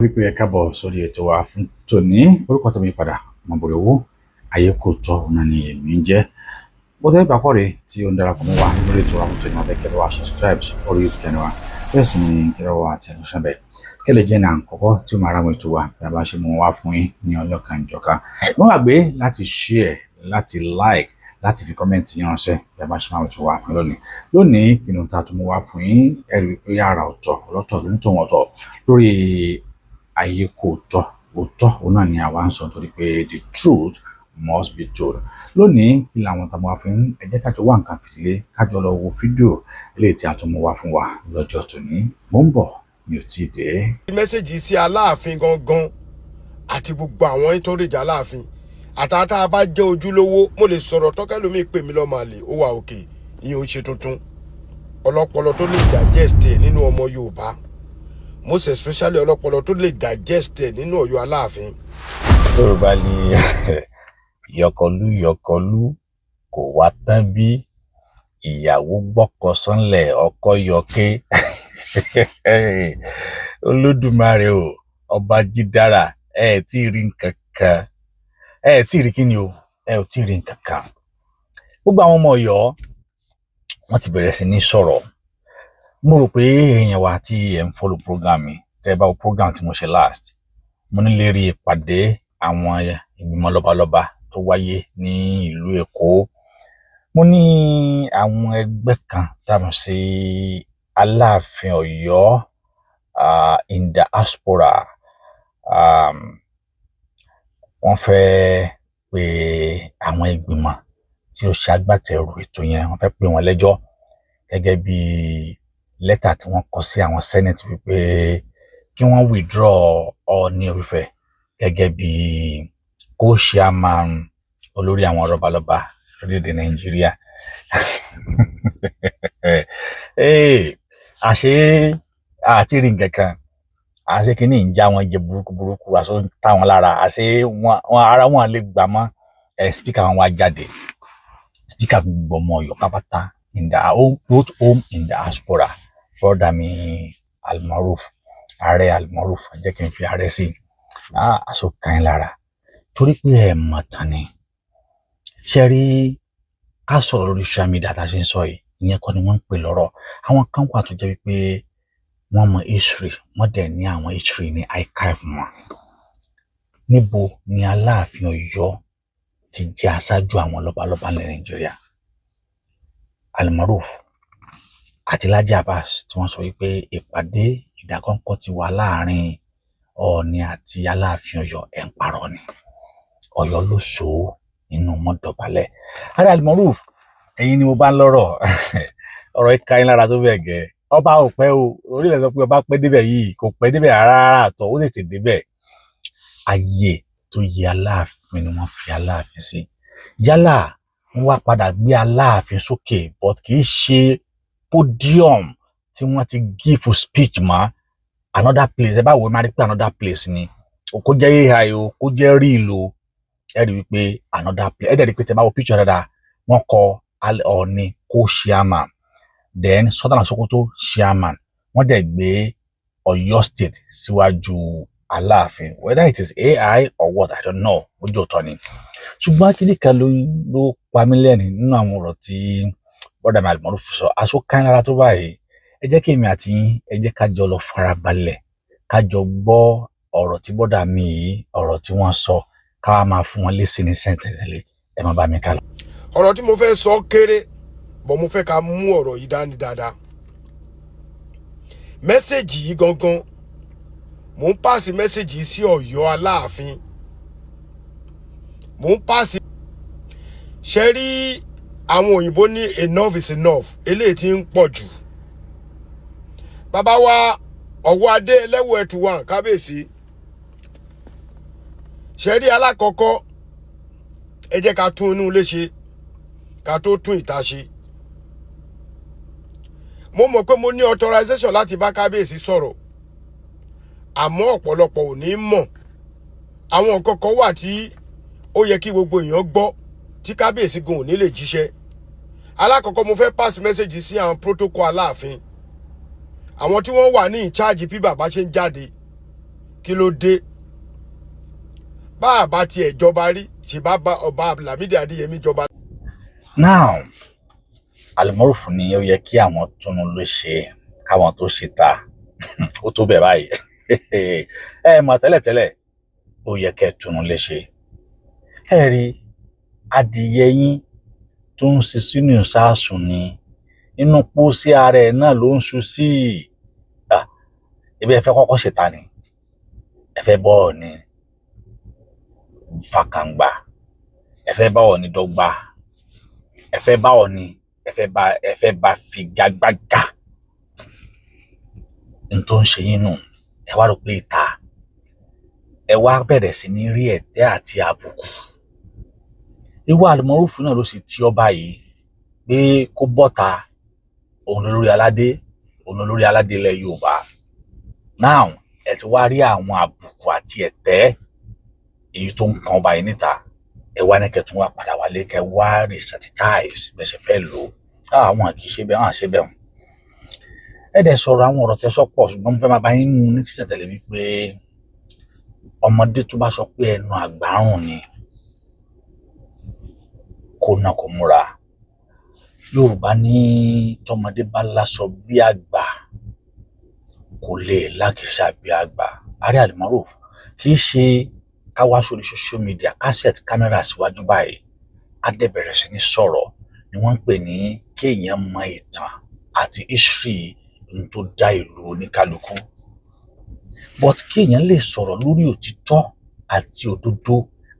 Wípé ẹ káàbọ̀ sórí ètò wa fún tòní. Orúkọ tèmi padà Ọmọbòrè owó ayé kò tọ́ ọ̀nà ni èmi ń jẹ́. Bó tẹ́ ìgbà kọ́ rèé tí ó ń darapọ̀ mọ́ wa lórí ètò wa fún tòní, wọn fẹ́ kẹ́ bá wa subscribe orí YouTube channel wa, bẹ́ẹ̀ sì ni kẹ́ bá wa tẹ̀ lọ́sàn bẹ́ẹ̀ kẹ́ lè jẹ́ ní àkọ́kọ́ tí ó máa ra àwọn ètò wa bí a bá ṣe mú wá fún yín ní ọlọ́kan ìjọ̀kan. Wọ́n gbàgbé láti share, láti like, láti fi comment yín ránṣẹ́ bí a bá ṣe máa ètò wa fún lónìí. Lónìí, kí ni ohun tá a tún mú wá fún yín? Ẹ rí i pé yàrá ọ̀tọ̀ ọlọ́tọ̀ ló ń tò wọ́n tọ̀ lórí ayé kò tọ́. Òótọ́ òun náà ni àwa ń sọ, torí pé the truth must be told. Lónìí, kí làwọn tá a mú wá fún yín? Ẹ jẹ́ ká jọ wá nǹkan fìdí lé, ká jọ lọ wo fídíò eléyìí tí a tún mú wá fún wa lọ́jọ́ tòní. Mò ń bọ̀, mi ò tíì dé. Message sí Aláàfin gangan àti gbogbo àwọn tó rèjà Aláàfin àtàtà bá jẹ́ ojúlówó, mo lè sọ̀rọ̀ tọ́kẹ́lómi pè mí lọ́mọ àlè, ó wà òkè, ìyẹn ò ṣe tuntun. Ọlọ́pọlọ tó lè digest ẹ̀ nínú ọmọ Yorùbá, most especially ọlọ́pọlọ tó lè digest ẹ̀ nínú Ọ̀yọ́ Aláàfin. Yorùbá ní yọkọlú yọkọlú kò wá tán bí ìyàwó gbọ́kọ sánlẹ̀, ọkọ yọké. Olódùmarè o, ọba jídára, ẹ ẹ tí ì rí nǹkan kan, ẹ ẹ tí ì rí kíni o, ẹ ò tí ì rí nǹkan kan. Gbogbo àwọn ọmọ Ọ̀yọ́, wọ́n ti bẹ̀rẹ̀ sí ní sọ̀rọ̀. Mo rò pé èèyàn wa tí ẹ ń follow program mi, tẹ́ ẹ bá wo program tí mo ṣe last, mo ní lérí ìpàdé àwọn ìgbìmọ̀ lọ́balọ́ba tó wáyé ní ìlú Èkó. Mo ní àwọn ẹgbẹ́ kan tá a mọ̀ sí Aláàfin Ọ̀yọ́ in diaspora, wọ́n fẹ́ pe àwọn ìgbìmọ̀ tí ó ṣe agbátẹrù ètò yẹn, wọ́n fẹ́ pè wọ́n lẹ́jọ́ gẹ́gẹ́ bí lẹ́tà tí wọ́n kọ sí àwọn senate wípé kí wọ́n withdraw Ọọ̀ni of Ifẹ̀ gẹ́gẹ́ bí co-chairman, olórí àwọn lọ́balọ́ba lórílẹ̀‐èdè Nàìjíríà. Hey, àṣé àti rí nǹkan kan, àṣé kínní ń já wọn jẹ burúkú burúkú, àṣọ ń tá wọn lára, àṣé wọn ara wọn lè gbà mọ́ ẹ. Speaker wọn wá jáde, speaker gbogbo ọmọ Ọ̀yọ́ pápátá in the both home in diaspora, brother mi Almaroof, ààrẹ Almaroof, jẹ́ kí n fi ààrẹ sí i. Aṣọ kan yín lára torí pé ẹ mọ̀ tán ni. Ṣe rí, ká sọ̀rọ̀ lórí social media tá a ṣe ń sọ yìí, ìyẹn kọ́ ni wọ́n ń pè lọ́rọ̀. Àwọn kan wà tó jẹ́ wípé wọ́n mọ history, wọ́n dẹ̀ ní àwọn history ní archive wọn. Níbo ni Aláàfin Ọ̀yọ́ ti jẹ́ aṣáájú àwọn lọ́balọ́ba ní Nàìjíríà? Almaroof àti Laji Abbas tí wọ́n sọ wípé ìpàdé ìdákọ́ńkọ́ ti wà láàrin Ọọ̀ni àti Aláàfin Ọ̀yọ́, ẹ̀ ń parọ́ ni. Ọ̀yọ́ ló so ó nínú mọ́dọ̀bálẹ̀. Ààrẹ Almaroof, ẹ̀yin ni mo bá ń lọ́rọ̀. Ọ̀rọ̀ ìka yín lára tó bẹ́ẹ̀ gẹ́. Ọba ò pẹ́ o, orílẹ̀ sọ pé ọba pẹ́ débẹ̀ yìí, kò pẹ́ débẹ̀ rárá àtọ̀, ó tètè débẹ̀. Ayé tó yẹ Aláàfin ni wọ́n fi Aláàfin sí. Yálà wọ́n wá padà gbé Aláàfin sókè, but kì í ṣe podium tí wọ́n ti give speech mọ́, another place. Ẹ bá wo, ẹ máa rí pé another place ni. Kó jẹ́ AI o, kó jẹ́ real o, ẹ rí wípé another place. Ẹ dẹ̀ rí pé tẹ bá wo picture dáadáa, wọ́n kọ Ọọ̀ni co-chairman, then Sultan Sokoto chairman, wọ́n dẹ̀ gbé Ọ̀yọ́ State síwájú Aláàfin. Whether it is AI or what, I don't know, ojú ọ̀tọ̀ ni. Ṣùgbọ́n kíní kan ló pa mí lẹ́rìn nínú àwọn ọ̀rọ̀ tí bọ́dà mi Almaroof sọ, aṣọ kan lára tó báyìí. Ẹ jẹ́ kí èmi àti yín, ẹ jẹ́ ká jọ lọ farabalẹ̀, ká jọ gbọ́ ọ̀rọ̀ tí bọ́dà mi yìí, ọ̀rọ̀ tí wọ́n sọ, ká wá máa fún wọn lésì ní sẹ́ńtẹ̀tẹ̀lé. Ẹ má bá mi ká lọ. Ọ̀rọ̀ tí mo fẹ́ sọ kéré bọ̀, mo fẹ́ ká mú ọ̀rọ̀ yìí dání dáadáa. Message yìí gangan, mò ń pass message yìí sí Ọ̀yọ́ Aláàfin, mò ń pass. Ṣe rí, àwọn òyìnbó ní enough is enough. Eléyìí tí ń pọ̀ jù. Bàbá wa ọ̀wọ́ adé ẹlẹ́wọ̀ ẹ̀tù wa, kábíyèsí. Ṣe rí, alákọ̀ọ́kọ́, ẹ jẹ́ ká tún inú ilé ṣe ká tó tún ìta ṣe. Mo mọ̀ pé mo ní authorization láti bá kábíyèsí sọ̀rọ̀, àmọ́ ọ̀pọ̀lọpọ̀ ò ní mọ̀. Àwọn nǹkan kan wà tí ó yẹ kí gbogbo èèyàn gbọ́ tí kábíyèsí gan ò ní lè jíṣẹ́. Alákọ̀ọ́kọ́, mo fẹ́ pass message sí àwọn protocol Aláàfin, àwọn tí wọ́n wà ní in charge bí bàbá ṣe ń jáde. Kí ló dé? Bá a bá tiẹ̀ jọba rí, ṣe bá ọba Lámídì Adéyẹmí jọba. Now, Almaroof ni ó yẹ kí àwọn túnú ló ṣe káwọn tó ṣe ta. Ó tó bẹ́ẹ̀ báyìí. Ẹ mọ̀ tẹ́lẹ̀tẹ́lẹ̀, ó yẹ kẹ́ ẹ túnú lè ṣe. Ẹ rí adìyẹ yín tó ń ṣe sínú ìsáàsùn ni, inú pósí ara ẹ̀ náà ló ń ṣu sí. Ibi ẹ fẹ́ kọ́kọ́ ṣèta ni, ẹ fẹ́ bọ́ ọ ní fàkàǹgbà, ẹ fẹ́ bá ọ ní dọ́gba, ẹ fẹ́ bá ọ ní, ẹ fẹ́ bá figagbága. N tó ń ṣe yín nù, ẹ wá rò pé ìta ẹ wá bẹ̀rẹ̀ sí ní rí ẹ̀tẹ́ àti àbùkù. Irú Almaroof náà ló sì ti ọba yìí pé kó bọ́ta, òun lórí aládé, òun lórí aládé ilẹ̀ Yorùbá. Now, ẹ ti wá rí àwọn àbùkù àti ẹ̀tẹ́ èyí tó ń kan ọba yìí níta, ẹ wá ní kẹ́ tún wá padà wálé, kẹ́ wá re-strategize bẹ́ẹ̀ ṣe fẹ́ lò ó. Àwọn kì í ṣe bẹ́ẹ̀, àwọn ṣe bẹ́ẹ̀. Ẹ dẹ̀ sọ̀rọ̀, àwọn ọ̀rọ̀ tẹ́ sọ pọ̀, ṣùgbọ́n mo fẹ́ máa bá yín mú ní sísẹ̀tẹ̀lé wípé ọmọdé tó bá sọ pé ẹnu àgbárùn ni kó náà kó múra. Yorùbá ní tọmọdé bá láṣọ bí àgbà, kò lè lákìsà bí àgbà. Ààrẹ Almaroof, kì í ṣe ká wá sórí social media, ká set camera síwájú báyìí, á dẹ̀ bẹ̀rẹ̀ sí ní sọ̀rọ̀ ni wọ́n ń pè ní kéèyàn mọ ìtàn àti history ohun tó dá ìlú oníkálukú. But kéèyàn lè sọ̀rọ̀ lórí òtítọ́ àti òdodo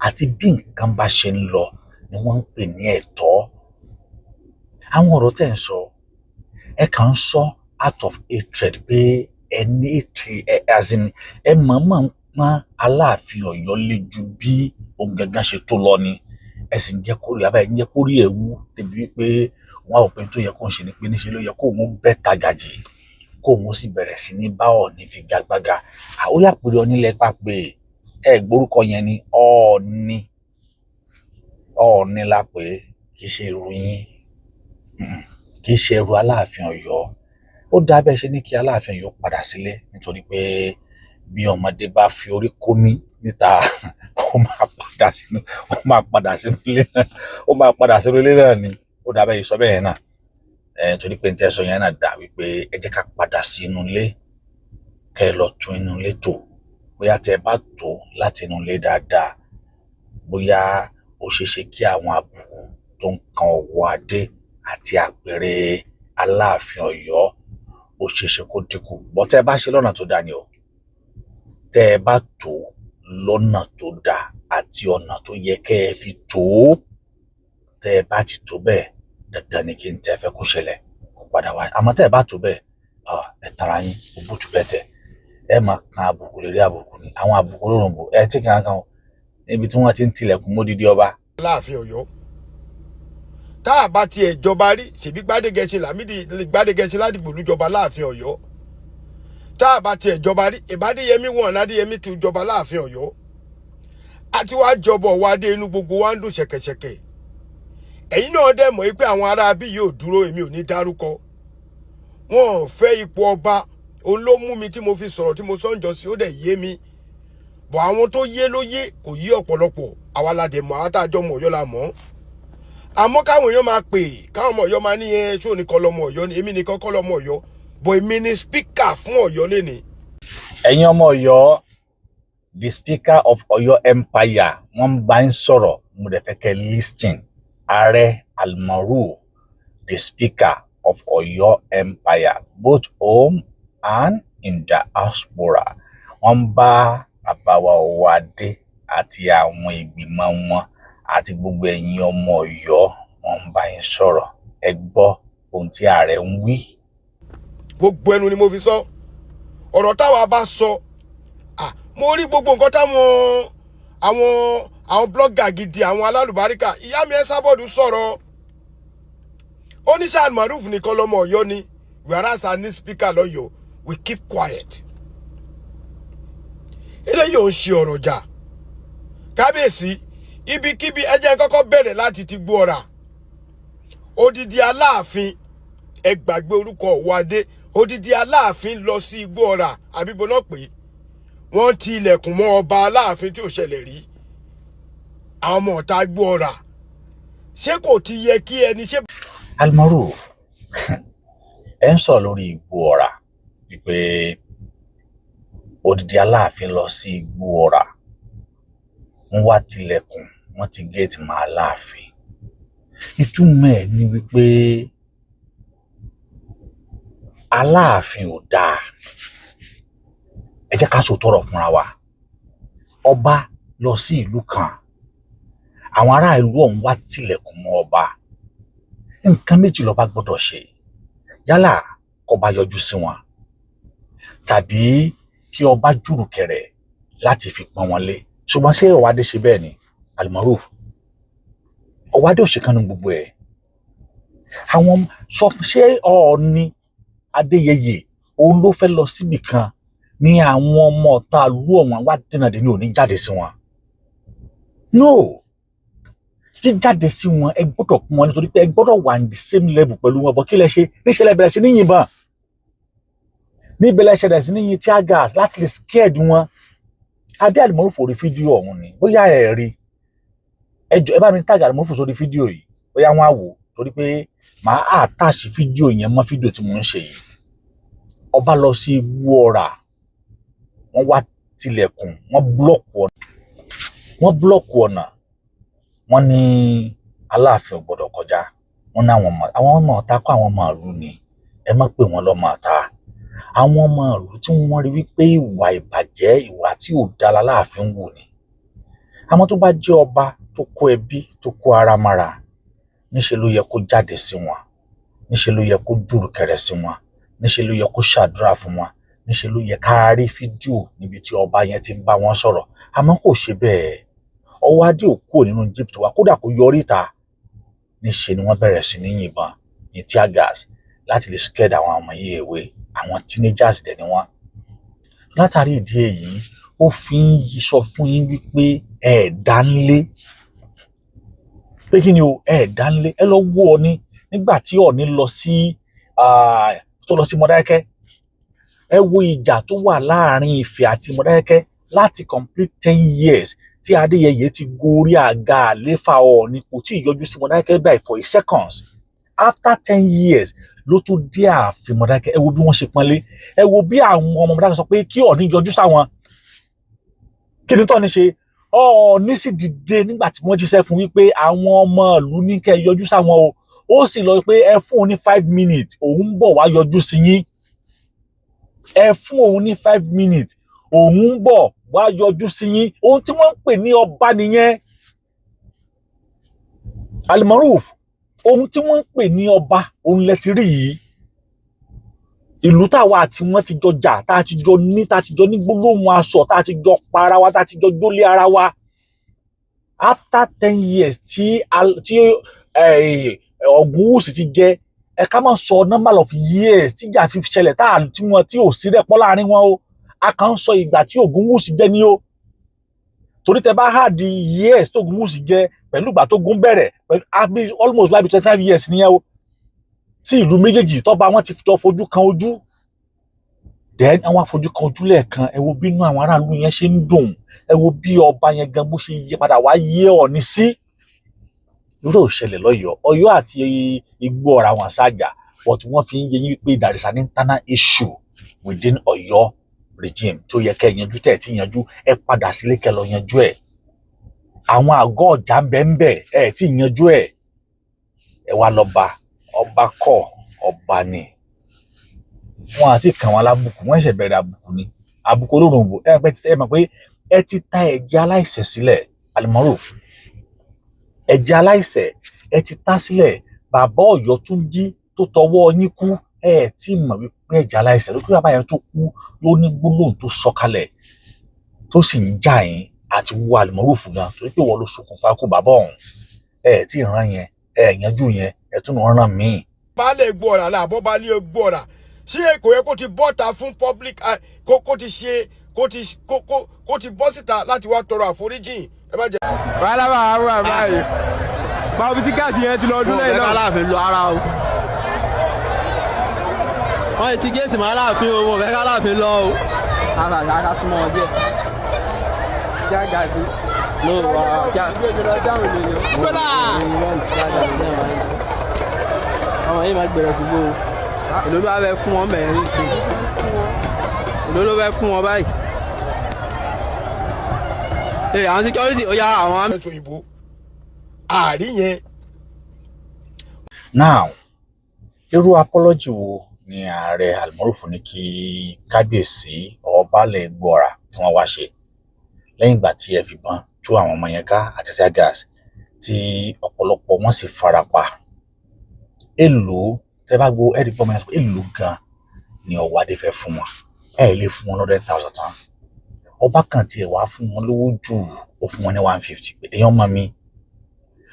àti bí nǹkan bá ṣe ń lọ ni wọ́n ń pè ní ẹ̀tọ́. Àwọn ọ̀rọ̀ tẹ̀ ń sọ, ẹ kàn ń sọ out of hatred pé ẹ ní hatred ẹ, as in ẹ mọ̀ọ́mọ̀ ń pọ́n Aláàfin Ọ̀yọ́ lé ju bí ohun gangan ṣe tó lọ ni. Ẹ sì ń jẹ́ kó rí abẹ́, ẹ ń jẹ́ kó rí ẹ̀ wú débi wípé wọ́n á rò pé tó yẹ kó ń ṣe ni pé níṣe ló yẹ kó òun bẹ́ tagajì, kó òun sì bẹ̀rẹ̀ sí ní bá Ọọ̀ni figagbága. Orí àpèrè Ọọ̀ni lẹ pa pé ẹ gbórúkọ yẹn ni Ọọ̀ni. Ọọ̀ni la pè é, kì í ṣe irú yín, kì í ṣe irú Aláàfin Ọ̀yọ́. Ó dá bẹ́ẹ̀ ṣe ní kí Aláàfin Ọ̀yọ́ padà sílé, nítorí pé bí ọmọdé bá fi orí kómí níta, ó máa padà sínú ilé náà, ó máa padà sínú ilé náà ni. Ó dá bẹ́ẹ̀ sọ bẹ́ẹ̀ náà ẹ, torí pé n tẹ́ sọ yẹn náà dà wípé ẹ jẹ́ ká padà sínú ilé, kẹ́ ẹ lọ tún inú ilé tò. Bóyá tẹ́ ẹ bá tò láti inú ilé dáadáa, bóyá ó ṣeé ṣe kí àwọn àbùkù tó ń kan ọwọ́ adé àti àpèrè Aláàfin Ọ̀yọ́, ó ṣeé ṣe kó dínkù bọ́. Tẹ́ ẹ bá ṣe lọ́nà tó dáa ni o, tẹ́ ẹ bá tò lọ́nà tó dáa àti ọ̀nà tó yẹ kẹ́ ẹ fi tò ó, tẹ́ ẹ bá ti tó bẹ́ẹ̀, dandan ni kí n tẹ́ ẹ fẹ́ kó ṣẹlẹ̀ kó padà wá. Àmọ́ tẹ́ ẹ bá tó bẹ́ẹ̀, ẹ tara yín, ó bùtù bẹ́ẹ̀ tẹ̀, ẹ máa kan àbùkù lérí àbùkù ni, àwọn àbùkù olóròǹbó ẹ tí kankan níbi tí wọ́n ti ń tilẹ̀kùn mọ́dídí ọba. Láàfin Ọ̀yọ́, tá a bá tiẹ̀ jọba rí, ṣèbí Gbádégẹṣin Lámídì Gbádégẹṣin Ládìgbòlú jọba láàfin Ọ̀yọ́. Tá a bá tiẹ̀ jọba rí, ìbádéyẹmí wọn Adéyẹmí tún jọba láàfin Ọ̀yọ́. Àti wàá jọbọ̀ wá dé, inú gbogbo wa ń dùn ṣẹ̀kẹ̀ṣẹ̀kẹ̀. Ẹ̀yin náà dẹ̀ mọ̀ pé àwọn ará bí yóò dúró, èmi ò ní dárúkọ wọn, ò fẹ́ ipò ọba. Òun ló mú mi tí mo fi sọ̀rọ̀ tí mo sọ ń jọ sí, ó dẹ̀ yé mi bọ̀. Àwọn tó yé ló yé, kò yé ọ̀pọ̀lọpọ̀. Àwa la dẹ̀ mọ̀, àwọn tá a jọ mọ̀ Ọ̀yọ́ la mọ̀. Àmọ́ káwọn èèyàn máa pè, káwọn ọmọ Ọ̀yọ́ máa ní ẹ ṣó nìkan lọmọ Ọ̀yọ́ ni, èmi nìkan kọ́ lọmọ Ọ̀yọ́ bọ̀, èmi ni speaker fún Ọ̀yọ́ lénìí. Ẹ̀yin ọmọ Ọ̀yọ́, the speaker of Ọ̀yọ́ Empire, wọ́n ń bá ń sọ̀rọ̀. Mo dẹ̀ fẹ́ kẹ́ listen. Ààrẹ Almaroof, the speaker of Ọ̀yọ́ Empire, both home and in diaspora, wọ́n ń bá bàbá wa Ọwọ́adé àti àwọn ìgbìmọ̀ wọn àti gbogbo ẹ̀yin ọmọ Ọ̀yọ́, wọ́n ń bá yín sọ̀rọ̀. Ẹ gbọ́ ohun tí ààrẹ ń wí. Gbogbo ẹnu ni mo fi sọ ọ̀rọ̀ táwa bá sọ. Ah, mo rí gbogbo nǹkan táwọn àwọn blogger gidi, àwọn alálùbáríkà, ìyá mi ẹ sábọ̀dù sọ̀rọ̀. Ó ní ṣáà Almaroof nìkan lọmọ Ọ̀yọ́ ni, whereas a ní speaker lọ́yọ̀ọ́, we keep quiet. Eléyìí ò ń ṣe ọ̀rọ̀ jà. Kábíyèsí, ibikíbi ẹ jẹ́ n kọ́kọ́ bẹ̀rẹ̀ láti ti gbó ọ̀rà. Odidi Aláàfin, ẹ gbàgbé orúkọ Ọ̀wádé, odidi Aláàfin lọ sí igbó ọ̀rà àbíbo náà pé Wọ́n ti ilẹ̀kùn mọ́ ọba Aláàfin tí ò ṣẹlẹ̀ rí. Àwọn ọmọ ọ̀tá gbọ́ ọ̀rà, ṣé kò ti yẹ kí ẹni ṣe. Almaroof, ẹ ń sọ̀rọ̀ lórí Igbó Ọ̀rà wípé odidi Aláàfin lọ sí Igbó Ọ̀rà, wọ́n wá tilẹ̀kùn, wọ́n ti géètì mọ́ Aláàfin. Ìtumọ̀ ẹ̀ ni wípé Aláàfin ò dáa. Ẹ jẹ́ ká sòótọ́ ọ̀rọ̀ fúnra wa. Ọba lọ sí ìlú kan, àwọn ará ìlú ọ̀hún wá tilẹ̀kùn mọ́ ọba. Nǹkan méjì lọ́ba gbọ́dọ̀ ṣe: yálà kọba yọjú sí wọn, tàbí kí ọba jùrùkẹ̀rẹ̀ láti fi pọ́n wọn lé. Ṣùgbọ́n ṣé Ọ̀wádé ṣe bẹ́ẹ̀ ni? Almaroof, Ọ̀wádé ò ṣe kánú gbogbo ẹ̀. Àwọn sọ, ṣé Ọọ̀ni Adéyẹyè òun ló fẹ́ lọ síbì kan ní àwọn ọmọ ọ̀tá ìlú ọ̀wọ́n wá dènà dé ní òní jáde sí wọn? No, jíjáde sí wọn, ẹ gbọ́dọ̀ kún wọn nítorí pé ẹ gbọ́dọ̀ wà ní the same level pẹ̀lú wọn. Bọ̀ kí lẹ ṣe? Níṣẹ́ lẹ bẹ̀rẹ̀ sí ní yìnbọn, níbẹ̀ lẹ ṣẹlẹ̀ sí ní yin tear gas láti lè scared wọn. Adé Almaroof orí fídíò ọ̀hún ni, bóyá ẹ rí. Ẹ jọ, ẹ bá mi tag Almaroof sórí fídíò yìí, bóyá wọn á wò, torí pé màá attach fídíò yẹn mọ́ fídíò tí mò ń ṣe yìí. Ọba lọ sí Igbó Ọ̀rà, wọ́n wá tilẹ̀kùn, wọ́n block ọ̀nà, wọ́n block ọ̀nà. Wọ́n ní Aláàfin ò gbọ́dọ̀ kọjá. Wọ́n ní àwọn ọmọ ọ̀tá kọ́, àwọn ọmọ ìlú ni. Ẹ má pè wọ́n lọ́mọ ọ̀tá. Àwọn ọmọ ìlú tí wọ́n rí wípé ìwà ìbàjẹ́, ìwà tí ò dára láàfin wù ni. Àmọ́ tó bá jẹ́ ọba tó kó ẹbí, tó kó ara mára, níṣe ló yẹ kó jáde sí wọn, níṣe ló yẹ kó jùrùkẹ̀rẹ̀ sí wọn, níṣe ló yẹ kó ṣàdúrà fún wọn, níṣe ló yẹ ká rí fídíò níbi tí ọba yẹn ti ń bá wọn sọ̀rọ̀. Àmọ́ kò ṣe bẹ́ẹ̀. Ọwọ́ adé ò kúrò nínú jeep tó wà, kódà kó yọrí ìta. Níṣe ni wọ́n bẹ̀rẹ̀ sí ní yìnbọn ní tear gas láti lè scare àwọn ọmọ yìí away. Àwọn teenagers dẹ̀ ni wọ́n. Látàrí ìdí èyí, ó fi ń sọ fún yín wípé ẹ dánlé pé kí ni o, ẹ dánlé. Ẹ lọ wo Ọ̀ọ̀ni nígbà tí Ọ̀ọ̀ni lọ sí tó lọ sí Mọdákẹ́kẹ́. Ẹ wo ìjà tó wà láàrin Ifẹ̀ àti Mọdákẹ́kẹ́ láti complete 10 years tí Adéyẹyè ti gorí àga àléfà. Ọ̀ọ̀ni kò tí ì yọjú sí Mọdákẹ́kẹ́ báyìí for a seconds. After 10 years ló tún dé ààfin Mọdákẹ́kẹ́. Ẹ wo bí wọ́n ṣe pọ́nlé, ẹ wo bí àwọn ọmọ Mọdákẹ́kẹ́ sọ pé kí Ọ̀ọ̀ni yọjú sáwọn. Kí ni tọ́ni ṣe? Ọ̀ọ̀ni sì dìde nígbà tí wọ́n jíṣẹ́ fún wípé àwọn ọmọ ìlú ní kẹ́ ẹ yọjú sáwọn o. Ó sì lọ pé ẹ fún òun ní 5 minutes, òun ń bọ̀ wá yọjú sí yín. Ẹ fún òun ní 5 minutes, òun ń bọ̀ wá yọjú sí yín. Ohun tí wọ́n ń pè ní ọba nìyẹn, Almaroof. Ohun tí wọ́n ń pè ní ọba òun lẹ ti rí yìí. Ìlú táwa àti wọn ti jọ jà, tá a ti jọ ní, tá a ti jọ ní gbólóhùn aṣọ, tá a ti jọ para wa, tá a ti jọ jólé ara wa, after 10 years tí Ògúnwùsì ti jẹ, ẹ ká má sọ number of years tíjà fi ṣẹlẹ̀ tá tí wọn tí ò sí rẹ́pọ̀ láàrin wọn o. A kàn ń sọ ìgbà tí Ògúnwùsì jẹ ní o, torí tẹ bá add years tó Ògúnwùsì jẹ pẹ̀lú ìgbà tó gún bẹ̀rẹ̀ pẹ̀lú àbí almost wábi 25 years nìyẹn o, tí ìlú méjèèjì tọ́ba wọn ti jọ fojú kan ojú. Then àwọn afojú kan ojú lẹ́ẹ̀kan. Ẹ wo bínú àwọn aráàlú yẹn ṣe ń dùn. Ẹ wo bí ọba yẹn gan bó ṣe yí padà wá yé Ọ̀ọ̀ni sí. Irú ò ṣẹlẹ̀ lọ́yọ̀ọ́. Ọ̀yọ́ àti Igbó Ọ̀rà wọn ṣáàjà, but wọ́n fi ń yé yín wípé there is an internal issue within Ọ̀yọ́ regime tó yẹ kẹ́ ẹ yanjú. Tẹ́ ẹ ti yanjú, ẹ padà sílé kẹ́ lọ yanjú ẹ̀. Àwọn àgọ́ ọ̀jà ń bẹ ń bẹ, ẹ tí yanjú ẹ̀. Ẹ wá lọ bá ọba kọ́ ọba ni wọn àti kàn wọn lábùkù. Wọn ṣẹ̀ṣẹ̀ bẹ̀rẹ̀ àbùkù ni, àbùkù olóròǹbó. Ẹ ẹ mọ̀ pé ẹ ti ta ẹ̀jẹ̀ aláìṣẹ̀ sílẹ̀, Almaroof. Ẹ̀jẹ̀ aláìṣẹ̀ ẹ ti ta sílẹ̀. Bàbá Ọ̀yọ́ tún jí tó tọwọ́ yín kú. Ẹ tí mọ̀ wípé ẹ̀jẹ̀ aláìṣẹ̀ ló kí bàbá yẹn tó kú ló ní gbólóhùn tó sọ kalẹ̀ tó sì ń jà yín àti wo Almaroof gan, torí pé wọ́n ló ṣokùnfà kú bàbá ọ̀hún. Ẹ tí ì ràn yẹn, ẹ yanjú yẹn, ẹ tún ràn míì. Baálé Gbọ́ra làbọ́ baálé Gbọ́ra, ṣé kò yẹ kó ti bọ́ta fún public, kó ti ṣe kó ti bọ́ síta láti wá tọrọ àforíjìn? Ẹ má jẹ. Wàhálà wà wà báyìí, báwo bí tí gáàsì yẹn ti lọ ọdún lẹ́yìn náà. Wọn ò fẹ́ k'Aláàfin lọ ara o. Wọ́n ti géètì mọ́ Aláàfin o. Wọn ò fẹ́ k'Aláàfin lọ o. Ká súnmọ́ wọn díẹ̀. Tear gas. No, tear. Gbọ́dọ̀. Àwọn yìí máa gbẹ̀rẹ̀ ṣubú o. Èló ló wá fẹ́ fún wọn bẹ̀rẹ̀ nísìnyí? Èló ló fẹ́ fún wọn báyìí? Ee, àwọn security ó yá àwọn. Ètò òyìnbó àárí yẹn. Now, irú apology wo ni ààrẹ Almaroof ní kí kábíyèsí Ọbalẹ̀ Igbóọrà kí wọ́n wá ṣe lẹ́yìn ìgbà tí ẹ fìbọn tú àwọn ọmọ yẹn ká àti tear gas, tí ọ̀pọ̀lọpọ̀ wọn sì fara pa? Èlò tẹ bá gbọ́ ẹ̀rí gbọ́mọ yẹn sọ pé èlò gan ni Ọwádé fẹ́ fún wọn. Ẹ lè fún wọn 100,000 tán. Ọba kan tiẹ̀ wá fún wọn lówó jù, ó fún wọn ní 150 pé èèyàn ọmọ mi,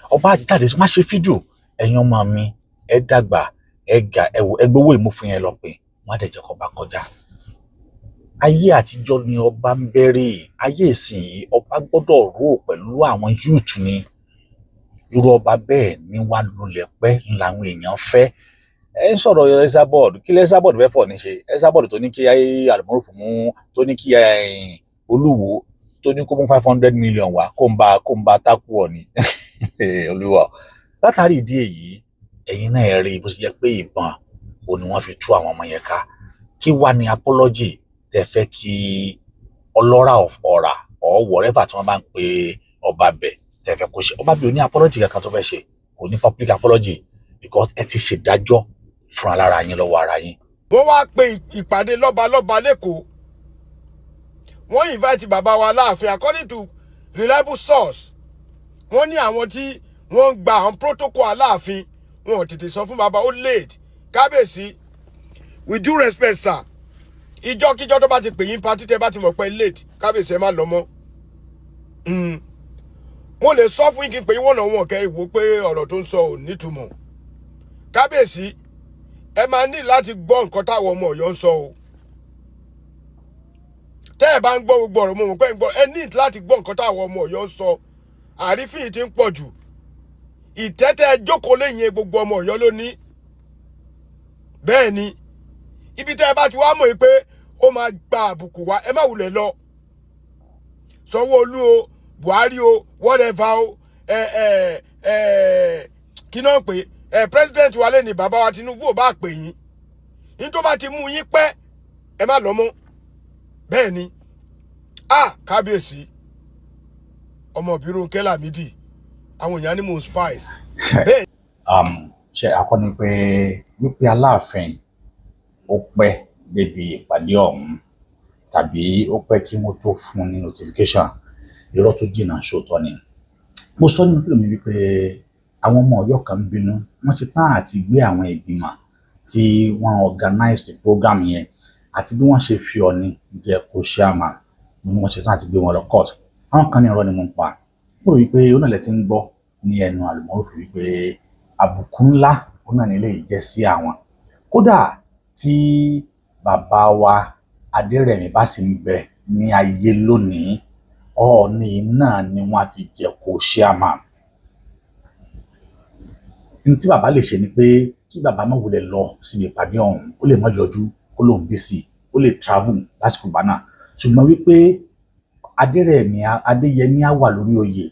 ọba jáde má ṣe fídíò, ẹ̀yin ọmọ mi, ẹ dàgbà, ẹ ga, ẹ wò, ẹ gbowó ìmúfin yẹn lọ pé wọn á dẹ̀ jẹ́ kó bá kọjá. Ayé àtijọ́ ni ọba ń bẹ̀rẹ̀. Ayé ìsinyìí, ọba gbọ́dọ̀ rò pẹ̀lú àwọn youth ni. Irú ọba bẹ́ẹ̀ ni wàá lulẹ̀ pẹ́ làwọn èèyàn fẹ́. Ẹ ń sọ̀rọ̀ Esabod. Kí lẹ́ Esabod fẹ́ fọ̀ ní ṣe? Esabod tó ní kí Almaroof mú, tó ní kí Olúwo tó ní kó mú 500 million wá, kó ń bá tákù ọ̀ ní Olúwa. Látàrí ìdí èyí, ẹ̀yin náà rí bó ṣe jẹ́ pé ìbọn òun ni wọ́n fi tú àwọn ọmọ yẹn ká. Kí wá ní apology tẹ́ fẹ́ kí ọlọ́rà of ọ̀rà or whatever tí wọ́n bá ń pe ọba bẹ̀ tẹ́ fẹ́ kó ṣe? Ọba bẹ̀ ò ní apology kankan tó fẹ́ ṣe, kò ní public apology, because ẹ ti ṣèdájọ́ fúnra lára yín lọ́wọ́ ara yín. Wọ́n wá pe ìpàdé lọ́balọ́ba lẹ́kọ̀ọ́. Wọ́n invite bàbá wa láàfin. According to reliable source, wọ́n ní àwọn tí wọ́n ń gba àwọn protocol aláàfin, wọn ò tètè sọ fún bàbá, ó late. Kábíyèsí, with due respect, sir, ìjọ́kíjọ́ tó bá ti pè yín party, tẹ́ bá ti mọ̀ pé late, kábíyèsí, ẹ má lọ mọ́. Mo lè sọ fún yín kí n pè yín wọ̀nà wọn kẹ́ ìwò pé ọ̀rọ̀ tó ń sọ ò nítumọ̀. Kábíyèsí, ẹ máa ní láti gbọ́ nǹkan táwọn ọmọ Ọ̀yọ́ ń sọ o. Tẹ́ ẹ bá ń gbọ́ gbogbo ọ̀rọ̀, mo mọ̀ pé ń gbọ́. Ẹ ní láti gbọ́ nǹkan táwọn ọmọ Ọ̀yọ́ ń sọ. Àrífín yìí ti ń pọ̀ jù. Ìtẹ́tẹ́ jókòó lẹ́yìn, gbogbo ọmọ Ọ̀yọ́ ló ní. Bẹ́ẹ̀ ni, ibi tẹ́ ẹ bá ti wá mọ̀ yìí pé ó máa gba àbùkù wá, ẹ má wulẹ̀ lọ. Sanwó-Olú o, Buhari o, whatever o, ẹ ẹ ẹ kí náà pé ẹ president wa lè ní bàbá wa Tinubu ò bá pè yín ní tó bá ti mú yín pẹ́, ẹ má lọ mọ́. Bẹ́ẹ̀ ni. A kábíyèsí, ọmọ Ìbírónkẹ́ Lámìdí, àwọn èèyàn ní mò ń spice bẹ́ẹ̀. Ṣe àkọ́ni pé wípé Aláàfin ó pẹ́ débi ìpàdé ọ̀hún tàbí ó pẹ́ kí wọ́n tó fún un ní notification, irọ́ tó jìnnà sóòótọ́ ni. Mo sọ nínú fíìmù mi wípé àwọn ọmọ Ọ̀yọ́ kan ń bínú, wọ́n ti tán àti gbé àwọn ìgbìmọ̀ tí wọ́n organize program yẹn àti bí wọ́n ṣe fi Ọọ̀ni jẹ co-chairman. Mo ní wọ́n ṣe tán àti gbé wọn lọ court. Àwọn kan ní irọ́ ni mo ń pa. Mo rò wípé ó náà lẹ ti ń gbọ́ ní ẹnu Almaroof wípé àbùkù ńlá ó náà nílé yìí jẹ́ sí àwọn. Kódà tí bàbá wa Adérẹ̀mí bá sì ń bẹ ní ayé lónìí, Ọọ̀ni náà ni wọ́n á fi jẹ co-chairman. Ní tí bàbá lè ṣe ni pé kí bàbá má wulẹ̀ lọ síbi ìpàdé ọ̀hún. Ó lè má yọjú, kó lóun busy, ó lè travel lásìkò ìgbà náà. Ṣùgbọ́n wípé Adérẹ̀mí Adéyẹmí á wà lórí oyè,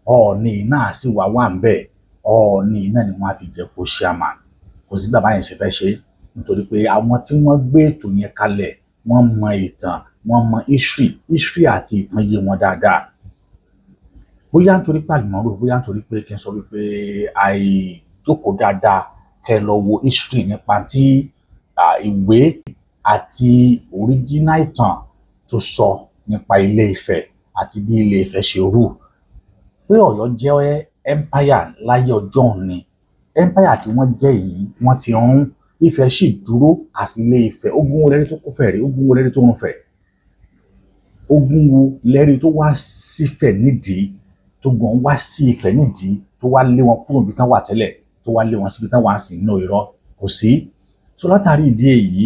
Ọọ̀ni náà sì wà wà ń bẹ̀, Ọọ̀ni náà ni wọ́n á fi jẹ co-chairman. Kò sí bàbá yẹn ṣe fẹ́ ṣe, nítorí pé àwọn tí wọ́n gbé ètò yẹn kalẹ̀, wọ́n mọ ìtàn, wọ́n mọ history. History àti ìtàn yé wọn dáadáa. Bóyá nítorí pé Almaroof, bóyá nítorí pé kí n sọ wípé àìjókòó dáadáa kẹ́ ẹ lọ wo history nípa tí ìwé àti original ìtàn tó sọ nípa Ilé Ifẹ̀ àti bí Ilé Ifẹ̀ ṣe rú, pé Ọ̀yọ́ jẹ́ empire láyé ọjọ́ òní. Empire tí wọ́n jẹ́ yìí, wọ́n ti rún. Ifẹ̀ sì dúró àti Ilé Ifẹ̀. Ogun wo lẹ́rí tó kó fẹ̀ rí? Ogun wo lẹ́rí tó rún fẹ̀? Ogun wo lẹ́rí tó wá sífẹ̀ nídìí, tó gbọ̀n wá sí Ifẹ̀ nídìí, tó wá lé wọn kúrò níbi tán wà tẹ́lẹ̀, tó wá lé wọn síbi tán wà sí inú? Irọ́, kò sí. So látàrí ìdí èyí,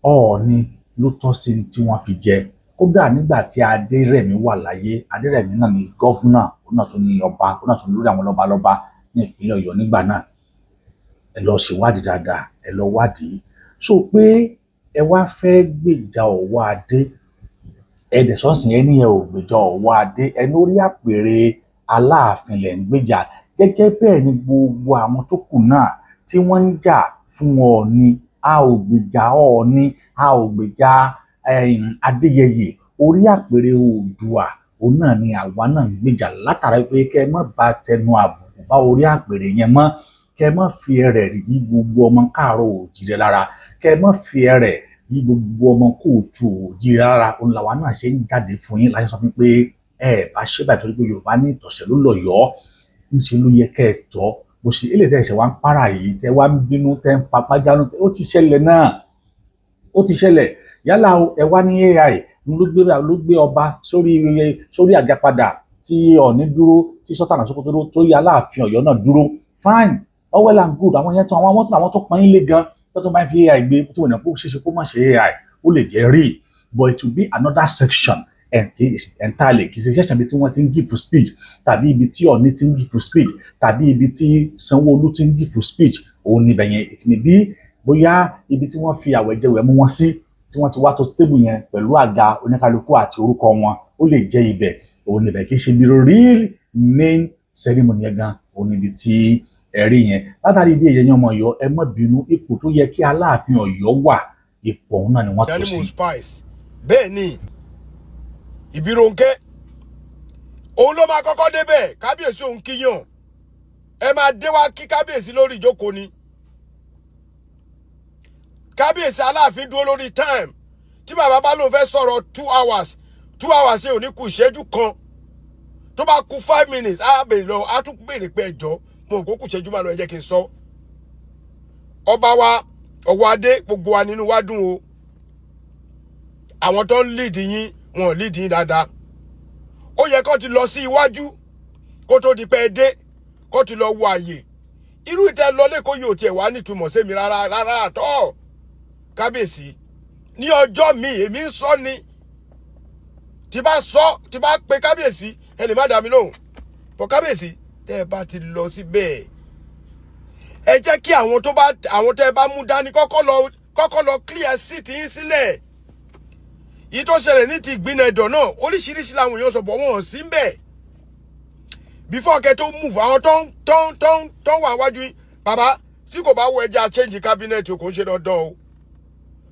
Ọọ̀ni ló tọ́ sí tí wọ́n fi jẹ. Kódà nígbà tí Adérẹ̀mí wà láyé, Adérẹ̀mí náà ní governor, òun náà tó ní ọba, òun náà tó lórí àwọn lọ́balọ́ba ní ìpínlẹ̀ Ọ̀yọ́ nígbà náà. Ẹ lọ ṣèwádìí dáadáa, ẹ lọ wádìí. So pé ẹ wá fẹ́ gbèjà Ọwọ́adé. Ẹ̀dẹ̀ sọ́sìn ẹni ẹ ò gbèjà ọ̀wọ́ adé, ẹni orí àpèrè Aláàfin lẹ̀ ń gbèjà. Gẹ́gẹ́ bẹ́ẹ̀ ni gbogbo àwọn tó kù náà tí wọ́n ń jà fún Ọọ̀ni. A ò gbèjà Ọọ̀ni, a ò gbèjà Adéyẹyè. Orí àpèrè Oòduà òun náà ni àwa náà ń gbèjà, látara pé kẹ́ ẹ má ba tẹnu àbùkù bá orí àpèrè yẹn mọ́, kẹ́ ẹ má fi ẹrẹ̀ yí gbogbo ọmọ káàárọ̀ òjìrè lára, kẹ́ ẹ má fi ẹrẹ̀ yí gbogbo ọmọ kóòtù òjìrè lára. Òun làwa náà ṣe ń jáde fún yín láti sọ fún pé ẹ bá ṣe báyìí, torí pé Yorùbá ní ìtọ̀sẹ̀ ló lọ̀yọ́, ń ṣe ló yẹ kẹ́ ẹ tọ́ bó ṣe. Eléyìí tẹ́ ẹ ṣe wá ń para yìí, tẹ́ wá ń bínú, tẹ́ ń fapá jánu, ó ti ṣẹlẹ̀ náà, ó ti ṣẹlẹ̀. Yálà ẹ wá ní AI ló gbé ọba sórí àga padà, tí Ọọ̀ni dúró, tí Sultan Sokoto dúró, tó yẹ Aláàfin Ọ̀yọ́ náà dúró. Fine, all well and good. Àwọn yẹn tán, àwọn tó àwọn tó pọn yín lé gan tó tó máa ń fi AI gbé tí wọn ní kó ṣeéṣe kó má ṣe AI, ó lè jẹ́ real, but it will be another section entirely. Kì í ṣe section ibi tí wọ́n ti ń give speech, tàbí ibi tí Ọọ̀ni ti ń give speech, tàbí ibi tí Sanwó-Olú ti ń give speech òun níbẹ̀ yẹn. It may be bóyá ibi tí wọ́n fi àwẹ̀jẹwẹ̀ mú wọn sí, tí wọ́n ti wá tó table yẹn pẹ̀lú àga oníkálukú àti orúkọ wọn, ó lè jẹ́ ibẹ̀ òun níbẹ̀. Kì í ṣe bí real main ceremony yẹn gan òun níbi tí ẹ̀rí yẹn. Látàrí ìdí èyí, ẹ̀yin ọmọ Ọ̀yọ́, ẹ má bínú. Ipò tó yẹ kí Aláàfin Ọ̀yọ́ wà, ipò òun náà ni wọ́n tó sí. Spice bẹ́ẹ̀ ni Ìbírónkẹ́ òun ló máa kọ́kọ́ débẹ̀. Kábíyèsí òun kíyàn, ẹ máa dé wá kí kábíyèsí lórí ìjókòó ni. Kábíyèsí Aláàfin dúró lórí time. Tí bàbá bá lóun fẹ́ sọ̀rọ̀ 2 hours, 2 hours yẹn ò ní kù ìṣẹ́jú kan. Tó bá kù 5 minutes, á béèrè lọ, á tún béèrè pé, ẹjọ́, mo kò kù ìṣẹ́jú márùn, ẹ jẹ́ kí n sọ. Ọba wa ọwọ́ adé, gbogbo wa nínú wa dùn o. Àwọn tó ń lead yín, wọn ò lead yín dáadáa. Ó yẹ kó ti lọ sí iwájú kó tó di pé ẹ dé, kó ti lọ wo àyè. Irú ìtẹ́ lọ lẹ́kọ̀ọ́ yìí ò tiẹ̀ wá nítumọ̀ sẹ́mi rárá rárá àtọ́. Kábíyèsí, ní ọjọ́ mi, èmi ń sọ ni, tí bá sọ, tí bá pe kábíyèsí, ẹ lè má dá mi lóhùn fọ. Kábíyèsí, tẹ́ ẹ bá ti lọ síbẹ̀, ẹ jẹ́ kí àwọn tó bá àwọn tẹ́ ẹ bá mú dání kọ́kọ́ lọ clear seat yín sílẹ̀. Yìí tó ṣẹlẹ̀ ní ti ìgbìnà ẹ̀dọ̀ náà, oríṣiríṣi làwọn èèyàn sọ bọ̀, wọ́n sí ń bẹ̀ before kẹ́ tó move. Àwọn tó ń wà wájú yín, bàbá, tí kò bá wọ ẹja, change cabinet, kò ń ṣe dandan o.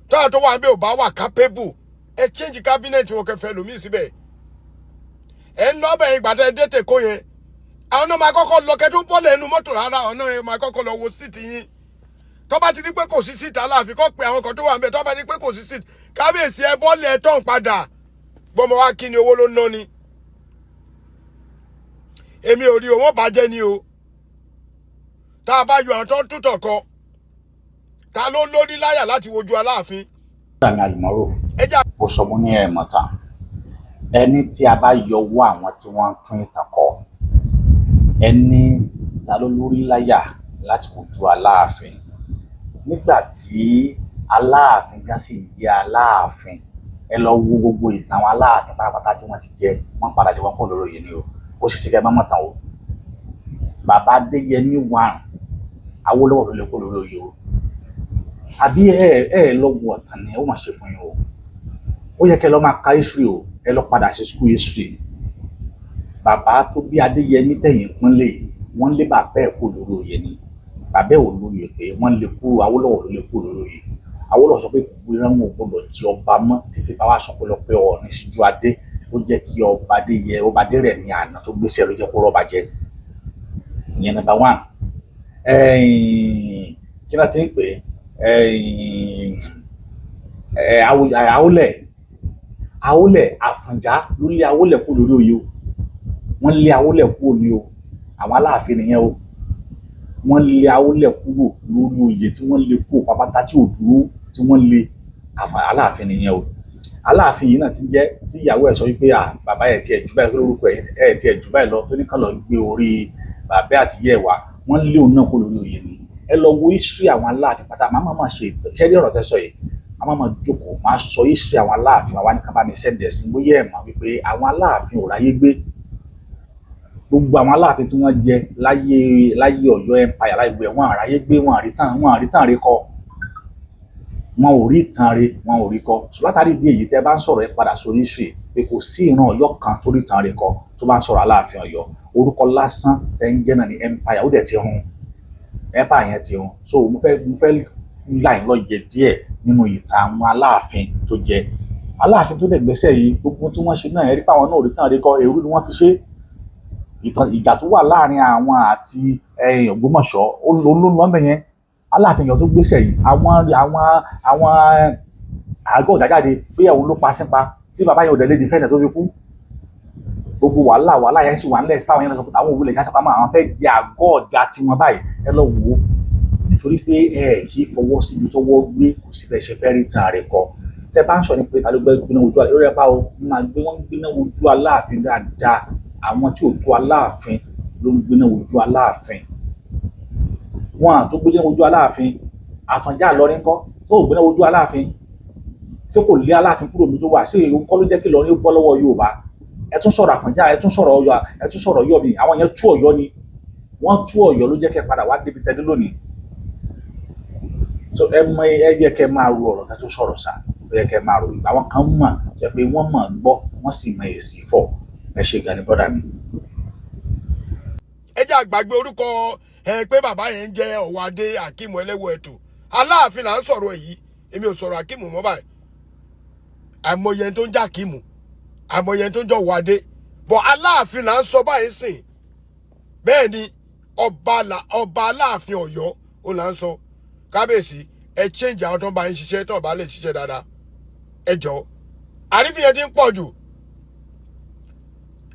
Tọ́wọ́ tó wà ń bẹ̀ ò bá wà capable, ẹ change cabinet wọn, kẹfẹ́ lòmíì síbẹ̀. Ẹ ń lọ́bẹ̀ yẹn, gbàtẹ́ dé tèkó yẹn, àwọn náà máa kọ́kọ́ lọ kẹ́ tó bọ́lẹ̀ ẹnu mọ́tò rárá. Àwọn náà máa kọ́kọ́ lọ wo seat yín. Tó bá ti ní pé kò sí seat Aláàfin, kọ́ pé àwọn kan tó wà ń bẹ̀. Tó bá ní pé kò sí seat, kábíyèsí, ẹ bọ́lẹ̀, ẹ tán padà. Gbọ́mọ wa kí ni owó ló ná ni? Èmi ò rí o, wọ́n bàjẹ́ ni o. Tá a bá yọ àwọn tó ń tútọ̀ kọ, ta ló lórí láyà láti wojú Aláàfin? Àmì àlùmọ́rò. Ẹ jẹ́. Mo sọ, mo ní ẹ̀ mọ̀ tán. Ẹni tí a bá yọ owó àwọn tí wọ́n ń tún ìtàn kọ, ẹni ta ló lórí láyà láti wojú Aláàfin nígbà tí Aláàfin gan sì jẹ́ Aláàfin? Ẹ lọ wo gbogbo ìtàn àwọn Aláàfin pátápátá tí wọ́n ti jẹ, wọ́n padà lé wọn kó lórí oyè ni o. Ó sì ṣe kẹ́ ẹ má mọ̀ tán o. Bàbá Adéyẹmí one, Awólọ́wọ̀ ló lè kó lórí oyè o. Àbí ẹ lọ wo ọ̀tàn ni ó mà ṣe fún yín o. Ó yẹ kẹ́ ẹ lọ máa ka history o. Ẹ lọ padà sí school history. Bàbá tó bí Adéyẹmí tẹ̀yìn pínlẹ̀, wọ́n lé bàbá ẹ̀ kó lórí oyè ni. Bàbá ẹ̀ ò lóye pé wọ́n lé kúrò, Awólọ́wọ̀ ló lé kúrò lórí oyè. Awólọ́wọ̀ sọ pé gbogbo ìran wọn ò gbọdọ̀ jẹ ọba mọ́, títí bá wà sọ pé lọ pé Ọọ̀ni síjú adé ló jẹ́ kí ọba Adéyẹ, ọba Adérẹ̀mí àná tó gbéṣẹ́ ló jẹ́ kó rọ́ba jẹ. Ìyẹn number one. Kí náà ti ń pè é? Àwólẹ̀, Àwólẹ̀ Àfọ̀njá ló lé Àwólẹ̀ kúrò lórí oyè o. Wọ́n lé Àwólẹ̀ kúrò ní o. Àwọn Aláàfin nìyẹn o. Wọ́n lé Àwólẹ̀ kúrò lórí oyè, tí wọ́n lé kúrò pápátá, tí ò dúró, tí wọ́n lé Aláàfin nìyẹn o. Aláàfin yìí náà ti jẹ́ tí ìyàwó ẹ̀ sọ wípé, à, bàbá ẹ̀ tiẹ̀ jù báyìí lórúkọ ẹ̀ tiẹ̀ jù báyìí lọ, tó ní kàn lọ gbé orí bàbá àti ìyá ẹ̀ wá. Wọ́n lé òun náà kúrò lórí oyè ni. Ẹ lọ wo history àwọn Aláàfin pátá. Màá máa ṣe ìṣẹ́rí ọ̀rọ̀ tẹ́ sọ yìí, a máa máa jókòó, máa sọ history àwọn Aláàfin àwa ní ká bá mi send ẹ̀ sí. Bóyá ẹ̀ mọ̀ wípé àwọn Aláàfin ò ráyé gbé. Gbogbo àwọn Aláàfin tí wọ́n jẹ láyé Ọ̀yọ́ empire, láyé gbé wọn àráyé gbé, wọn àrí tàn, wọn àrí tàn rí kọ, wọn ò rí ìtàn rí, wọn ò rí kọ. So látàrí ìdí èyí, tẹ́ bá ń sọ̀rọ̀, ẹ padà sórí history. Pé kò sí ìran Ọ̀yọ́ kan tó rí ìtàn rẹ̀ kọ tó bá ń sọ̀rọ̀ Aláàfin Ọ̀yọ́. Orúkọ lásán tẹ́ ń jẹ́ náà ní empire, ó dẹ̀ ti run, empire yẹn ti run. So mo fẹ́ là yín lóye díẹ̀ nínú ìtàn àwọn Aláàfin tó jẹ. Aláàfin tó dẹ̀ gbẹ́sẹ̀ yìí, gbogbo tí wọ́n ṣe náà, ẹ̀rí pé àwọn náà ò rí tàn rí kọ, èrú ni wọ́n fi ṣe. Ìtàn ìjà tó wà láàrin àwọn àti Ògbómọ̀ṣọ́, ó ló ló lọ́mọ yẹn. Aláàfin Ọ̀yọ́ tó gbéṣẹ̀ yìí, àwọn àgọ́ ọ̀dájáde pé òun ló pa sípa tí bàbá yẹn ò dẹ̀ lè defend tó fi kú. Gbogbo wàhálà yẹn sì wà nílẹ̀ táwọn yẹn lọ sọ pé àwọn òwúlẹ̀ jásí pamọ́, àwọn fẹ́ jẹ àgọ́ ọ̀gá tiwọn báyìí. Ẹ lọ wò ó, nítorí pé ẹ kì í fọwọ́ síbi tọwọ́ gbé, kò sí bẹ́ẹ̀ ṣe fẹ́ rí tan rẹ̀ kọ. Tẹ bá ń sọ ní pé ta ló gbé gbéná ojú lórí ẹ̀pá o, máa gbé wọ́n gbéná ojú Aláàfin dáadáa. Àwọn tí ò tó Aláàfin ló ń gbéná ojú Aláàfin. Wọn à tó gbéná ojú Aláàfin. Àfọ̀njá Ìlọrin kọ́ tó gbéná ojú Aláàfin, ṣé kò lé Aláàfin kúrò níbi tó wà? Ṣé èyí kọ́ ló jẹ́ kí Ìlọrin ó bọ́ lọ́wọ́ Yorùbá? Ẹ tún sọ̀rọ̀ Àfọ̀njá, ẹ tún sọ̀rọ̀ Ọ̀yọ́, ẹ tún sọ̀rọ̀ Ọ̀yọ́ mi. Àwọn yẹn tú Ọ̀yọ́ ni wọ́n tú Ọ̀yọ́, ló jẹ́ kẹ́ padà wá débi tẹ́lẹ̀ lónìí. So ẹ mọ, ẹ jẹ́ kẹ́ máa ro ọ̀rọ̀ kẹ́ tó sọ̀rọ̀ sá. Ó yẹ kẹ́ máa ro. Àwọn kan mọ̀ jẹ́ pé wọ́n mọ̀ gbọ́, wọ́n sì mọ èsì fọ̀. Ẹ ṣe gan ni, brother mi. Ẹ jẹ́ àgbàgbé orúkọ ẹ pé bàbá yẹn ń jẹ́ Ọ̀wádé Akeem Ẹlẹ́wọ̀ Ẹ̀tù. Aláàfin là ń sọ̀rọ̀ èyí, èmi ò sọ̀rọ̀ Akeem mọ́ báyìí. Àìmọye ẹni tó ń jẹ́ Akeem, àìmọye ẹni tó ń jẹ́ Ọ̀wádé bọ̀, Aláàfin là ń sọ báyìí sìn. Bẹ́ẹ̀ ni, ọba Aláàfin Ọ̀yọ́ ó là ń sọ. Kábíyèsí, ẹ change àwọn tó ń bá yín ṣiṣẹ́, tó ń bá lè ṣiṣẹ́ dáadáa. Ẹ jọ, àrífín yẹn ti ń pọ̀ jù.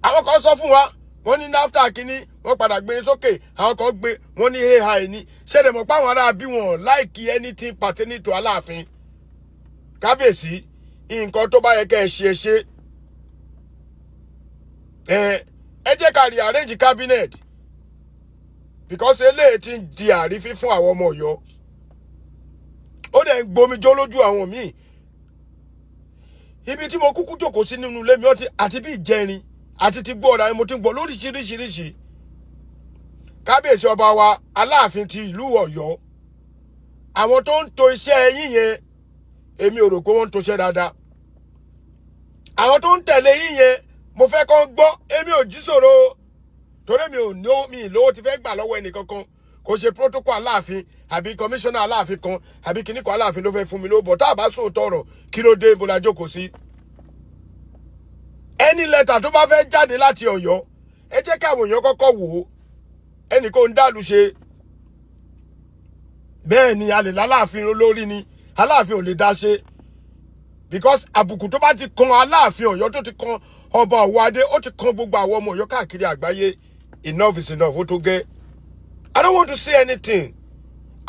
Àwọn kan sọ fún wa, wọ́n ní NAFTA kínní, wọ́n padà gbé e sókè. Àwọn kan gbé, wọ́n ní AI ní ṣẹlẹ̀ mọ̀ pé àwọn ará bí wọn like anything pertaining to Aláàfin. Kábíyèsí, nǹkan tó bá yẹ kẹ́ ẹ ṣe, ẹ ṣe. Ẹ jẹ́ ká rearrange cabinet, because eléyìí ti ń di àrífín fún àwọn ọmọ Ọ̀yọ́, ó dẹ̀ ń gbomijó lójú àwọn míì. Ibi tí mo kúkú jókòó sí nínú ilé mi ọtí àti bí ìjẹrin àti ti gbọ́ ọ̀rọ̀ mo ti ń gbọ́ lóríṣiríṣiríṣi. Kábíyèsí, ọba wa Aláàfin ti ìlú Ọ̀yọ́, àwọn tó ń to iṣẹ́ yín yẹn, èmi ò rò pé wọ́n ń toṣẹ́ dáadáa. Àwọn tó ń tẹ̀lé yín yẹn, mo fẹ́ kọ́ gbọ́, èmi ò jí sọ̀rọ̀ o, torí mi ò ní mi ìlówó ti fẹ́ gbà lọ́wọ́ ẹnì kankan. Kò ṣe protocol Aláàfin àbí commissioner Aláàfin kan àbí kíní kan Aláàfin ló fẹ́ fún mi lówó bọ̀. Tá a bá sòótọ́ ọ̀rọ̀, kí ló dé bó la jókòó sí? Ẹni lẹ́tà tó bá fẹ́ jáde láti Ọ̀yọ́, ẹ jẹ́ káwọn èèyàn kọ́kọ́ wò ó. Ẹnì kò ń dàlú ṣe bẹ́ẹ̀ ni. A lè lálàáfin olórí ni, Aláàfin ò lè dá ṣe, because àbùkù tó bá ti kan Aláàfin Ọ̀yọ́, tó ti kan ọba Ọ̀wọ́adé, ó ti kan gbogbo àwọn ọmọ Ọ̀yọ́ káàkiri àgbáyé. Enough is enough, ó tó gẹ́. I don't want to say anything,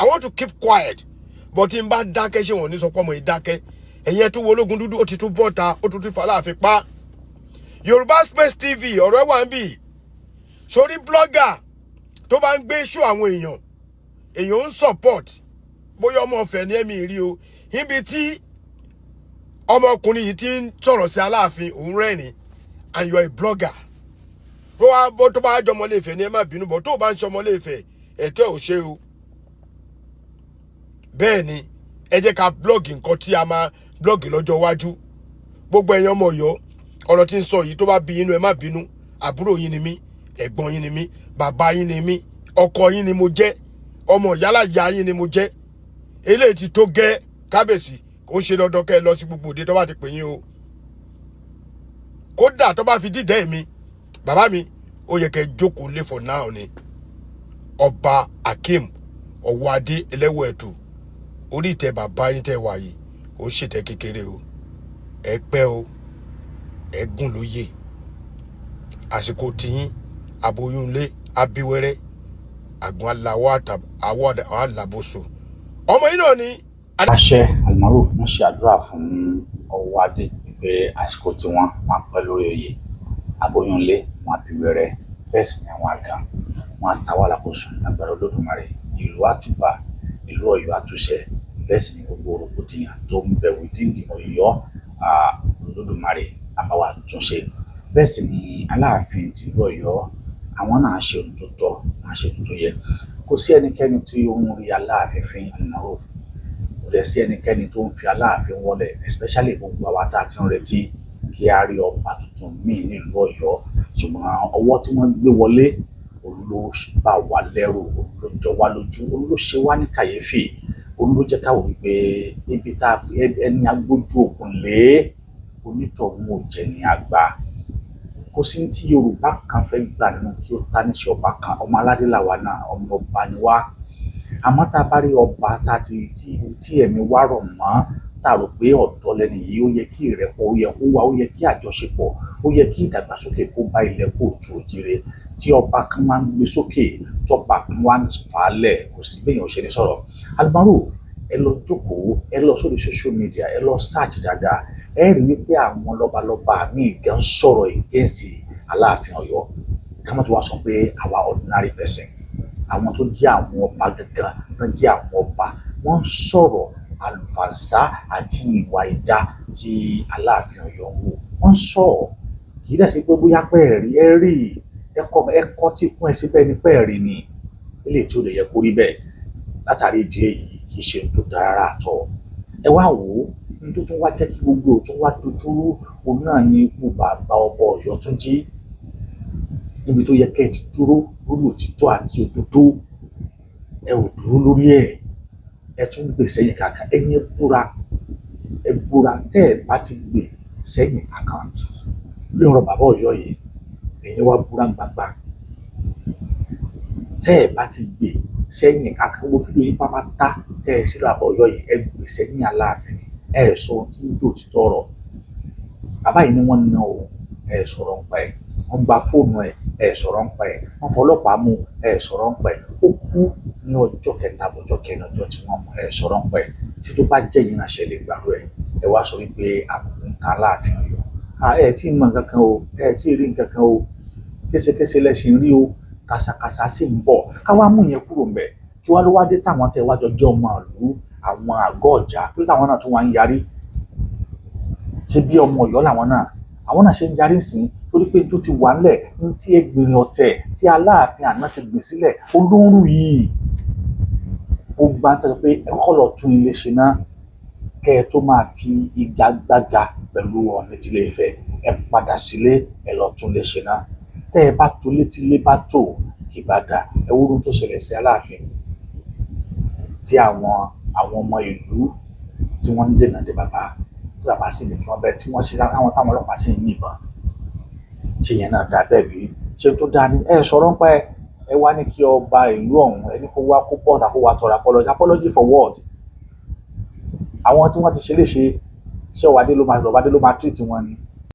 I want to keep quiet, but tí n bá dákẹ́, ṣé wọ́n ní sọ pé ọmọ yìí dákẹ́? Ẹ̀yin ẹ̀ tún wo ológun dúdú, ó ti tún bọ́ta, ó tún ti fà láàfin pa. Yorùbá Space TV, ọ̀rọ̀ ẹ̀ wà ń bì sórí. Blogger tó bá ń gbé ṣó àwọn èèyàn, èèyàn ń support, bóyá ọmọ ọ̀fẹ́ ní ẹ̀mí rí o. Níbi tí ọmọkùnrin yìí ti ń sọ̀rọ̀ sí Aláàfin, òun rẹ́rìn, and you are a blogger. Bó wá bó tó bá jọmọ Ilé-Ifẹ̀ ni, ẹ má bínú bọ̀, tó o bá ń ṣọmọ Ilé-Ifẹ̀, ẹ̀tọ́ ò ṣe o. Bẹ́ẹ̀ ni, ẹ jẹ́ ká blog nǹkan tí a máa blog lọ́jọ́ iwájú. Gbogbo ẹ̀yin ọmọ Ọ̀yọ́, ọ̀rọ̀ tí ń sọ yìí, tó bá bí inú, ẹ má bínú. Àbúrò yín ni mí, ẹ̀gbọ́n yín ni mí, bàbá yín ni mí, ọkọ yín ni mo jẹ́, ọmọ ìyálàyà yín ni mo jẹ́. Eléyìí ti tó gẹ́. Kábíyèsí, kò ṣe dandan kẹ́ ẹ lọ sí gbogbo òde tó bá ti pè yín o. Kódà tó bá fi dídẹ́ mi, bàbá mi, ó yẹ kẹ́ ẹ jókòó lé for now ni. Ọba Akeem Ọwọ́adé Ẹlẹ́wọ̀ Ẹ̀tù, orí ìtẹ́ bàbá yín tẹ́ wà yìí, kò ń ṣètẹ́ kékeré o. Ẹ pẹ́ o, ẹ gùn lóye. Àsìkò tiyín, aboyún ilé abiwẹ́rẹ́, àgùn aláwọ̀ àwọ̀ àlàbòsò, ọmọ yín náà ni. Àṣẹ Almaroof ń ṣe àdúrà fún Ọwọ́adé pé àsìkò tí wọ́n máa pẹ́ lórí oyè, aboyún ilé wọn àbí wẹ́rẹ́, bẹ́ẹ̀ sì ni àwọn àgàn wọn àtàwọn alákòóso. Lágbára Olódùmarè, ìlú àtùbà, ìlú Ọ̀yọ́ àtúnṣe. Bẹ́ẹ̀ sì ni gbogbo rògbòdìyàn tó ń bẹ within the Ọ̀yọ́, Olódùmarè àbáwá túnṣe. Bẹ́ẹ̀ sì ni Aláàfin tìlú Ọ̀yọ́, àwọn náà ṣe ohun tó tọ́, náà ṣe ohun tó yẹ. Kò sí ẹnikẹ́ni tí ó ń rí Aláàfin fín, Almaroof. Kò dẹ̀ sí ẹnikẹ́ni tó ń fi Aláàfin wọlé, especially gbogbo àwa tá a ti ń retí. kí a rí ọba tuntun míì nílùú Ọ̀yọ́. Ṣùgbọ́n ọwọ́ tí wọ́n gbé wọlé òun ló bà wá lẹ́rù, òun ló jọ wá lójú, òun ló ṣe wá ní kàyéfì, òun ló jẹ́ ká wò wípé ibi tá a fi ẹni agbójú òkun lé onítọ̀hún ò jẹ́ ní àgbà. Kò sí tí Yorùbá kan fẹ́ gbà nínú kí ó ta níṣẹ́ ọba kan. Ọmọ aládé làwa náà, ọmọ ọba ni wá. Àmọ́ tá a bá rí ọba tá a ti tí ẹ̀mí wá rọ̀ mọ́, tá a rò pé ọ̀dọ́ lẹni yìí, ó yẹ kí ìrẹ́pọ̀ ó yẹ kó wà, ó yẹ kí àjọṣepọ̀ ó yẹ kí ìdàgbàsókè kó bá ilẹ̀ kóòtù òjìrè, tí ọba kan wá ń gbé sókè, tọba kan wá ń fà á lẹ̀, kò sí béèyàn ṣe ní sọ̀rọ̀. Almaroof, ẹ lọ jókòó, ẹ lọ sórí social media, ẹ lọ search dáadáa, ẹ rí wípé àwọn lọ́balọ́ba míì gan sọ̀rọ̀ against Aláàfin Ọ̀yọ́. Ká má tó wá sọ pé àwa ordinary person, àwọn tó jẹ́ àwọn ọba gangan tó jẹ́ àwọn ọba, wọ́n ń sọ̀rọ̀ àlùfànṣá àti ìwà ìdá tí Aláàfin Ọ̀yọ́ ń wò. Wọ́n ń sọ̀rọ̀, kì í dẹ̀ sí pé bóyá pẹ́ẹ́rì ẹ rí ẹ̀kọ́ tí kún ẹ síbẹ̀ ní pẹ́ẹ́rì ni eléyìí tí ó lè yẹ kó rí bẹ́ẹ̀. Látàrí ìdí èyí, kì í ṣe ohun tó dára rárá àtọ̀. Ẹ wá wò ó, ohun tó tún wá jẹ́ kí gbogbo òtún wá dojúrú, òun náà ní ikú bàbá ọba Ọ̀yọ́túnjí. Níbi tó yẹ kẹ́ ẹ ti dúró lórí òtítọ́ àti òdodo, ẹ ò dúró lórí ẹ̀, ẹ tún gbè sẹ́yìn kàkà. Ẹ̀yin ẹ búra, ẹ búra tẹ́ ẹ bá ti gbè sẹ́yìn kàkà lórí ọ̀rọ̀ bàbá Ọ̀yọ́ yìí. Ẹ̀yin wá búra gbangba, tẹ́ ẹ bá ti gbè sẹ́yìn kàkà, gbogbo fídíò yìí pápátá tẹ́ ẹ sílò àbọ̀ Ọ̀yọ́ yìí, ẹ gbè sẹ́yìn Aláàfin ni. Ẹ sọ ohun tí ń dò òtítọ́ ọ̀rọ̀. Bàbá yìí ni wọ́n na òun, ẹ sọ̀rọ̀ ń pa ẹ̀. Wọ́n gba fóònù ẹ̀, ẹ sọ̀rọ̀ ń pa ẹ̀. Wọ́n fọlọ́pàá mú, ẹ sọ̀rọ̀ ń pa ẹ̀. Ó kú ní ọjọ́ kẹta àbọ̀jọ́ kẹrin ọjọ́ tí wọ́n mú, ẹ sọ̀rọ̀ ń pa ẹ̀. Tí tó bá jẹ́ yìí náà ṣe lè gbàrú ẹ̀? Ẹ wá sọ wípé àbùkù ń ta Aláàfin Ọ̀yọ́. Ẹ tí ì mọ nǹkan kan o, ẹ tí ì rí nǹkan kan o. Késekése lẹ́sìn rí o, kàṣàkàṣà sì ń bọ̀. Káwá mú yẹn kúrò ńbẹ̀, kí wá ló wá dé táwọn tẹ wá jọjọ́ ọmọ ìlú àwọn àgọ́ ọ̀jà pé táwọn náà tún wá ń yarí? Ṣé bí ọmọ Ọ̀yọ́ làwọn náà? Àwọn náà ṣe ń yarí sí torí pé tó ti wà ńlẹ̀ ní tí ẹgbìnrin ọ̀tẹ̀ tí Aláàfin àná ti gbìn sílẹ̀ olóńrù yìí. Ó gbá ń tẹ́sọ pé ẹ kọ́ lọ tún ilé ṣe ná, kẹ́ ẹ tó máa fi igagbága pẹ̀lú Ọọ̀ni tilé Ifẹ̀. Ẹ padà sílé, ẹ lọ tún ilé ṣe ná. Tẹ́ ẹ bá tó létí ilé bá tò kì bá dà. Ẹ wúrú tó ṣẹlẹ̀ sí Aláàfin tí àwọn ọmọ ìlú tí wọ́n ń dènà de bàbá, tí bàbá sì ní kí wọ́n bẹ̀rẹ̀, tí wọ́n sì àwọn táwọn ọlọ́pàá sì ń yìnbọn. Ṣé yẹn náà dà bẹ́ẹ̀ bí? Ṣé tó dáa ni? Ẹ sọ̀rọ̀ ń pa ẹ. Ẹ wá ní kí ọba ìlú ọ̀hún, ẹni kó wá, kó bọ́ọ̀tà, kó wá tọrọ apology. Apology for what? Àwọn tí wọ́n ti ṣe léṣe, ṣé ọ̀wádé ló máa lọ́wádé ló máa treat wọn ni?